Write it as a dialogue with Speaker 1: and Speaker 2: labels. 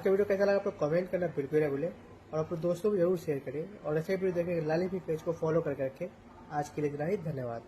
Speaker 1: आज का वीडियो कैसा लगा आप लोग कमेंट करना बिल्कुल ना भूलें और अपने दोस्तों को जरूर शेयर करें और ऐसे वीडियो देखने के लाली पेज को फॉलो करके रखें। आज के लिए इतना ही, धन्यवाद।